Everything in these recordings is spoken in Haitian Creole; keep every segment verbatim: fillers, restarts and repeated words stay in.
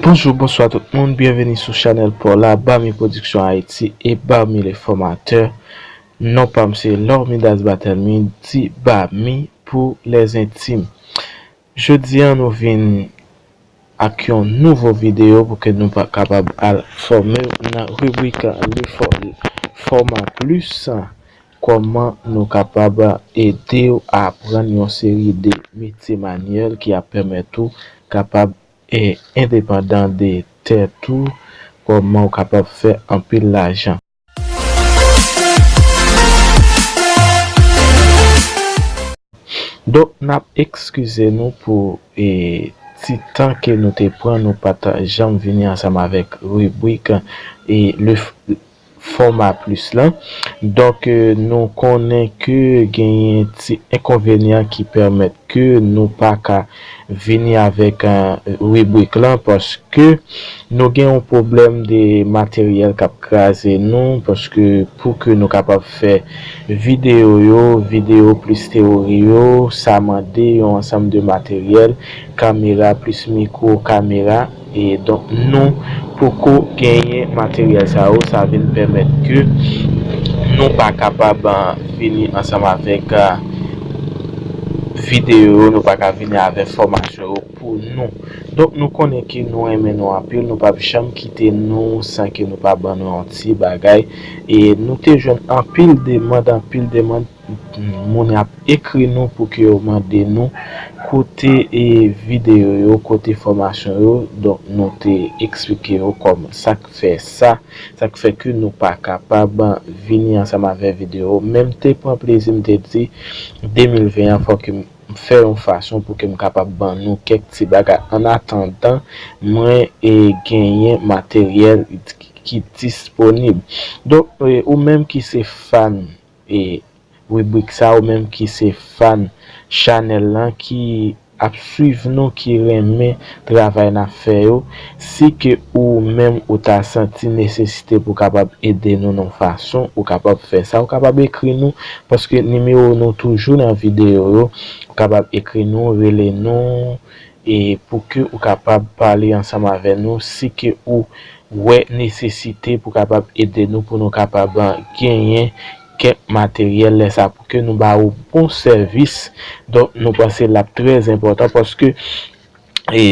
Bonjou, bonswa tout moun, byenveni sou chanèl pa w la, Bami Production Haïti e Bami le formateur. Non pa m se Lormidas Batelmy, di Bami pou les intimes. Jodi a nou vin ak yon nouvo videyo pou ke nou pa kapab al fòme w nan ribrik le fò-, Format Plus, kòman nou kapab ede w aprann yon seri de metye manyèl ki ap pèmèt ou kapab e endepandan de tèt ou, kòman w kapab fè anpil lajan. Donk, n ap ekskize nou pou e, ti tan ke nou te pran, nou pa t janm vini ansanm avèk ribrik e, le f-, Format Plus lan. Donk, e, nou konnen ke genyen ti enkonvenyan ki pèmèt ke nou pa ka vini avèk e, ribrik lan, paske nou gen yon pwoblèm de materyèl k ap kraze nou, paske pou ke nou kapab fè videyo yo, videyo plis tewori yo, sa mande yon ansanm de materyèl, kamera plis mikwo kamera, e donk nou poko genyen materyèl sa yo, sa vin pèmèt ke nou pa kapab, a, vini ansanm avèk, a, videyo yo, nou pa ka vini avèk fòmasyon yo pou nou. Donk, nou konnen ke nou renmen nou anpil, nou p ap janm kite nou san ke nou pa ban nou yon ti bagay. E nou te jwenn anpil demann, anpil demann, moun ap ekri nou pou ke yo mande nou kote e videyo yo, kote fòmasyon yo. Donk, nou te eksplike yo kòman sa k fè sa, sa k fè ke nou pa kapab vini ansanm avèk videyo. Men m te pran plezi, m te di, de mil ven an, fòk m fè yon fason pou ke m kapab ban nou kèk ti bagay. Annatandan, mwen e genyen materyèl ki disponib. Donk, e, ou menm ki se fan e ribrik sa, ou menm ki se fan chanèl lan, ki ap swiv nou, ki renmen travay n ap fè yo, si ke ou menm ou ta santi nesesite pou kapab ede nou nan fason, ou kapab fè sa, ou kapab ekri nou, paske nimewo nou toujou nan videyo yo, ou kapab ekri nou, rele nou, e pou ke ou kapab pale ansanm avè nou, si ke ou wè nesesite pou kapab ede nou, pou nou kapab genyen kèk materyèl, lè sa pou ke nou ba ou bon sèvis. Donk, nou panse l ap trè enpòtan paske, e,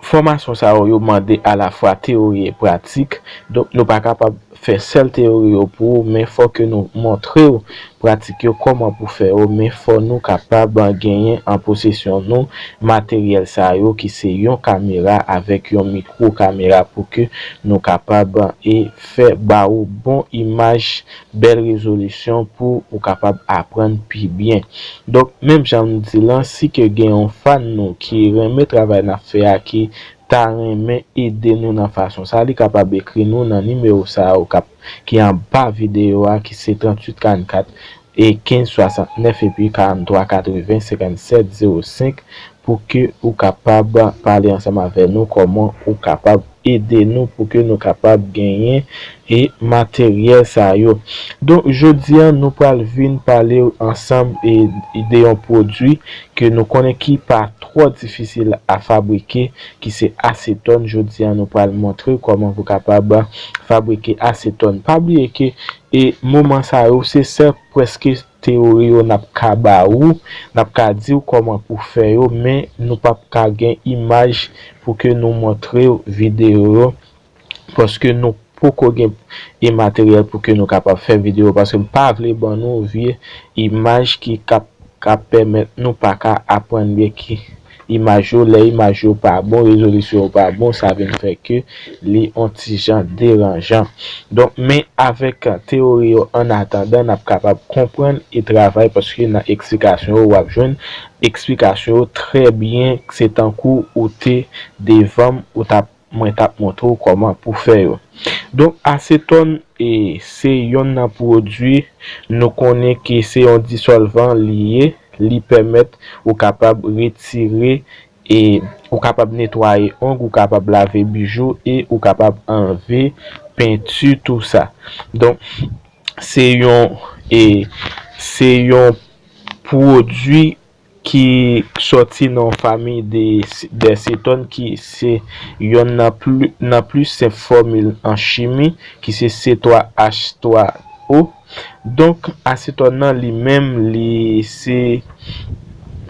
fòmasyon sa yo, yo mande alafwa teyori e pratik. Donk, nou pa kapab fè sèl teyori yo pou ou, men fò ke nou montre w pratik yo, kòman pou fè yo, men fò nou kapab genyen an posesyon nou materyèl sa yo ki se yon kamera avèk yon mikwo kamera pou ke nou kapab e fè ba ou bon imaj, bèl rezolisyon pou ou kapab aprann pi byen. Donk, menm jan m di lan, si ke gen yon fan nou ki renmen travay n ap fè a, ki ta renmen ede nou nan fason sa, li kapab ekri nou nan nimewo sa a ou kap, ki anba videyo a, ki se tranntuit karannkat e kenz swasantnèf epi karanntwa katreven senkannsèt zewo senk, pou ke ou kapab pale ansanm avè nou kòman ou kapab ede nou pou ke nou kapab genyen e materyèl sa yo. Donk, jodi a, nou pral vin pale ansanm e de yon pwodui ke nou konnen ki pa twò difisil a fabrike, ki se asetòn. Jodi a, nou pral montre w kòman pou kapab fabrike asetòn. Pa bliye ke, e moman sa yo, se sèl prèske teyori yo n ap ka ba ou, n ap ka di w kòman pou fè yo, men nou p ap ka gen imaj pou ke nou montre w videyo yo, paske nou poko gen e materyèl pou ke nou kapab fè videyo, paske m pa vle ban nou vye imaj ki kap, k ap pèmèt nou pa ka aprann byen ki imaj yo, lè imaj yo pa bon, rezolisyon yo pa bon, sa vin fè ke li on ti jan deranjan. Donk, men avèk teyori yo, annatandan, n ap kapab konprann e travay, paske nan eksplikasyon yo, w ap jwenn eksplikasyon yo trè byen, se tankou ou te devan m, ou t ap, mwen t ap montre w kòman pou fè yo. Donk, asetòn, e, se yonn nan pwodui nou konnen ke se yon disòlvan li ye, li pèmèt ou kapab retire, e, ou kapab netwaye ong, ou kapab lave bijou e ou kapab anlve penti, tou sa. Donk, se yon, e, se yon pwodui ki sòti nan yon fanmi de, de setòn ki se yonn nan pli, nan pli senp fòmil an chimi, ki se C twa H twa O. Donk, asetòn nan li menm, li se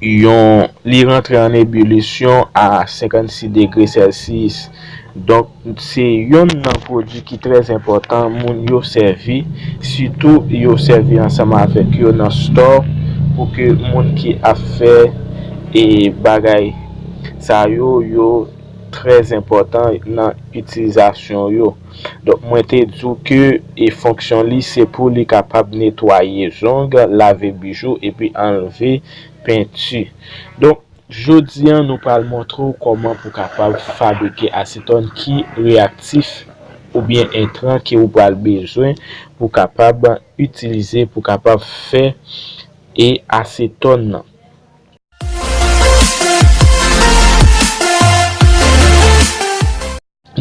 yon, li rantre an ebilisyon a senkannsis degre Celsius. Donk, se yonn nan pwodui ki trè enpòtan moun yo sèvi, sitou yo sèvi ansanm avèk yo nan store pou ke moun ki ap fè e bagay sa yo, yo trè enpòtan nan itilizasyon yo. Donk, mwen te di w ke e fonksyon li se pou li kapab netwaye zong, lave bijou epi anlve penti. Donk, jodi a, nou pral montre w kòman pou kapab fabrike asetòn ki reyaktif oubyen entran ke ou pral bezwen pou kapab itilize, pou kapab fè e asetòn nan.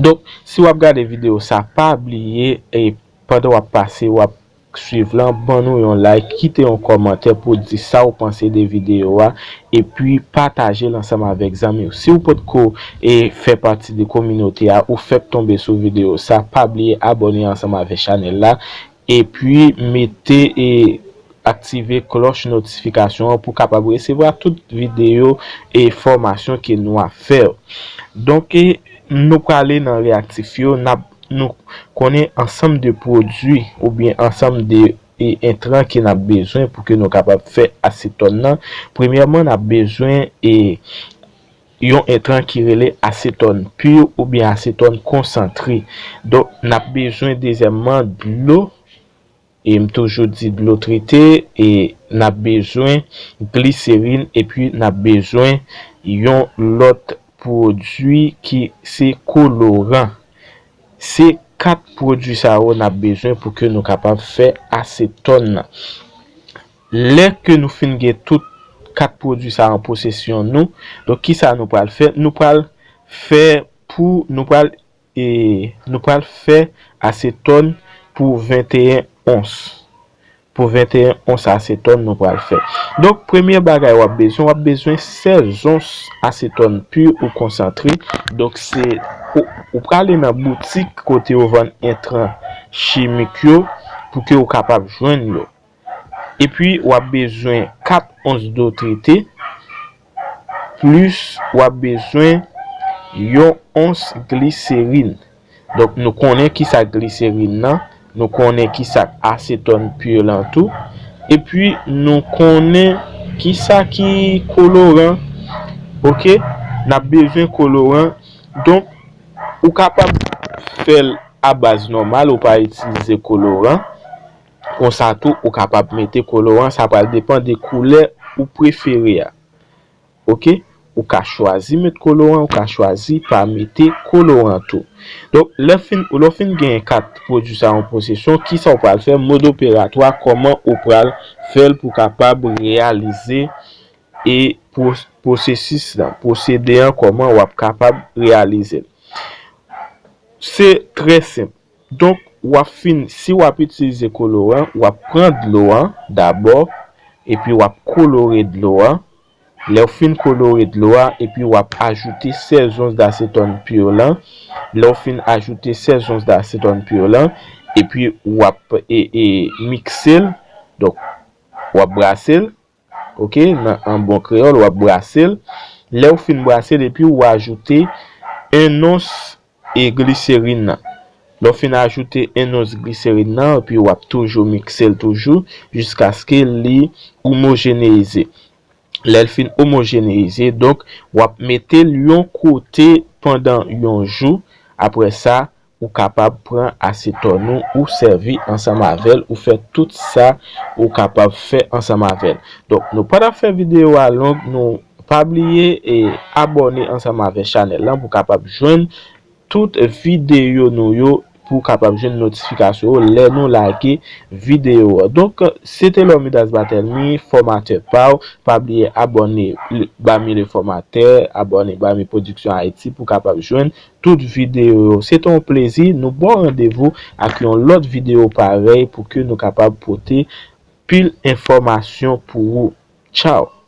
Donk, si w ap gade videyo sa, pa bliye, e, pandan w ap pase, w ap swiv lan, ban nou yon like, kite yon kòmantè pou di sa w panse de videyo a, epi pataje l ansanm avèk zanmi w. Si w potko e fè pati de kominote a, ou fèk tonbe sou videyo sa, pa bliye abòne ansanm avèk chanèl la, epi mete e aktive klòch notifikasyon an pou kapab resevwa tout videyo e fòmasyon ke nou ap fè. Donk, e, nou prale nan reyaktif yo, n ap, nou konnen ansanm de pwodui oubyen ansanm de e, entran ke n ap bezwen pou ke nou kapab fè asetòn nan. Premyèman, n ap bezwen e, yon entran ki rele asetòn pi oubyen asetòn konsantre. Donk, n ap bezwen dezyèmman dlo, e m toujou di dlo trete, e n ap bezwen gliserin, epi n ap bezwen yon lòt pwodui ki se koloran. Se kat pwodui sa yo n ap bezwen pou ke nou kapab fè asetòn nan. Lè ke nou fin gen tout kat pwodui sa yo an posesyon nou, donk, kisa nou pral fè? Nou pral fè pou, nou pral, e, nou pral fè asetòn pou venteyen ons. Pou venteyen ons asetòn nou pral fè. Donk, premye bagay w ap bezwen, w ap bezwen sèz ons asetòn pi ou konsantre. Donk, se, ou, ou prale nan boutik kote yo vann entran chimik yo pou ke ou kapab jwenn yo. Epi, w ap bezwen kat ons dlo trete, plis w ap bezwen yon ons gliserin. Donk, nou konnen kisa gliserin nan, nou konnen kisa asetòn pi lan tou, epi nou konnen kisa ki koloran. Oke, n ap bezwen koloran. Donk, ou kapab fè l a baz nòmal, ou pa itilize koloran. Konsa tou, ou kapab mete koloran, sa pral depann de koulè ou prefere a. Oke? Ou ka chwazi met koloran, ou ka chwazi pa mete koloran tou. Donk, lè fin, lè w fin genyen kat pwodui sa yo an posesyon, kisa w pral fè? Mòd operatwa, kòman ou pral fè l pou kapab reyalize e pwo-, pwosesis lan, pwosede an, kòman w ap kapab reyalize l. Se trè senp. Donk, w ap fin, si w ap itilize koloran, w ap pran dlo an dabò, epi w ap kolore dlo an. Lè w fin kolore dlo a, epi w ap ajoute sèz ons d'asétone pur lan. Lè w fin ajoute sèz ons d'asétone pur lan, epi w ap, e, e, mikse l. Donk, w ap brase l, oke, nan, an bon kreyòl, w ap brase l. Lè w fin brase l, epi w ajoute en ons e gliserin nan. Lè w fin ajoute en ons gliserin nan, epi w ap toujou mikse l toujou, jiskaske li omojeneyize. Lè l fin omojeneyize, donk, w ap mete l yon kote pandan yon jou. Apre sa, ou kapab pran asetòn ou, ou sèvi ansanm avè l, ou fè tout sa ou kapab fè ansanm avè l. Donk, nou pa t ap fè videyo a long, nou pa bliye e abòne ansanm avè chanèl lan pou kapab jwenn tout videyo nou yo, pou kapab jwenn notifikasyon yo lè nou lage videyo a. Donk, se te Leonidas Barthélemy, fòmatè pa w. Pa bliye abòne Bami le Fòmatè, abòne Bami Production Haïti pou kapab jwenn tout videyo yo. Se te yon plezi. Nou ba w randevou ak yon lòt videyo parèy pou ke nou kapab pote pil enfòmasyon pou ou. Tchaw!